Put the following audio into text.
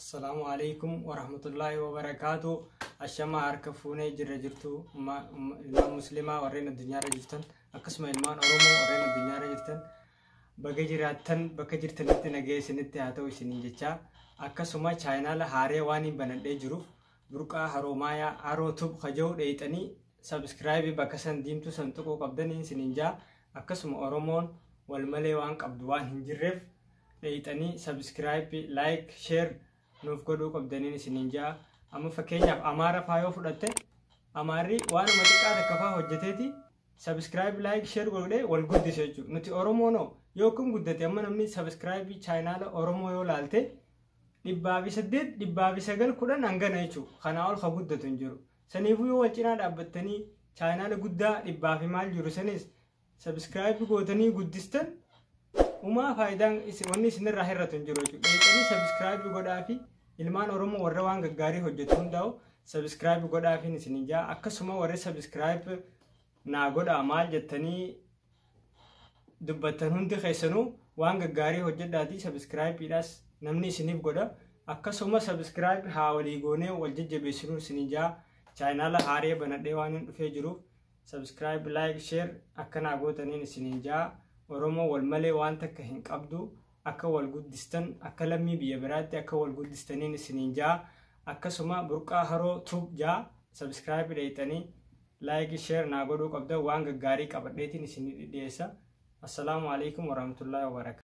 Assalaamu alaikum warahmatullaahi wabarakaatu. Ashamaa, harka fuunee jirra jirtu ilmaan muslimaa warreen addunyaarra jirtan, akkasuma ilmaan Oromoo warreen addunyaarra jirtan, baga jiraattan, bakka jirtanitti nagaya isinitti haa ta'u isiniin jechaa, akkasuma chaayinaala haaree waan hin banadhee jiruuf Burqaa Haroomayaa Haroo Tube kaja'u dheeyxanii subscribe bakka san diimtuu san tuquu qabdanii isiniin jaa. Akkasuma Oromoon wal malee waan qabdu waan hin jirreef dheeyxanii subscribe, like, share nuuf godhuu qabdaniin isiniin jaa. Amma fakkeenyaaf Amaara faa yoo fudhatte, Amaarri waanuma xiqqaa takka faa hojjeteeti subscribe, like, share godhee wal guddise jechuudha. Nuti Oromoonoo yoo kun guddate, amma namni subscribe chaayinaala Oromoo yoo laalte 108, 109, 10 hangana jechuudha. Kanaa ol ka guddatu hin jiru. Saniifuu yoo wal cinaa dhaabbattanii chaayinaala guddaa dhibbaa fi maal jiru sanis subscribe gootanii guddistan, umaa faayidaan wanni isinirraa hir'atu hin jiru jechuudha. Dheeyxanii subscribe godhaa fi ilmaan Oromoo warra waan gaggaarii hojjetu hundaa'u subscribe godhaafiin isinin jaa. Akkasuma warri subscribe naa godhaa maal jettanii dubbattan hundi keessanuu waan gaggaarii hojjedhaatii subscribe namni isiniif godha. Akkasuma subscribe haa walii goonee wal jajjabeessinuu isinin jaa. Chaayinaala haaree banadhee waan hin dhufee jiruuf subscribe, like, share akkanaa gootaniin isinin jaa. Oromoo wal malee waan takka hin qabdu. Akka wal guddistan, akka lammii biyya biraatti akka wal guddistaniin isinin jaa. Akkasuma Burqaa Haroo Tube jaa, subscribe dheeyxanii like, share naa godhuu qabda. Waan gaggaarii qabadheetiin isinii dhiyeessa. Assalaamu alaikum warahmatullaahi wabarakaatu.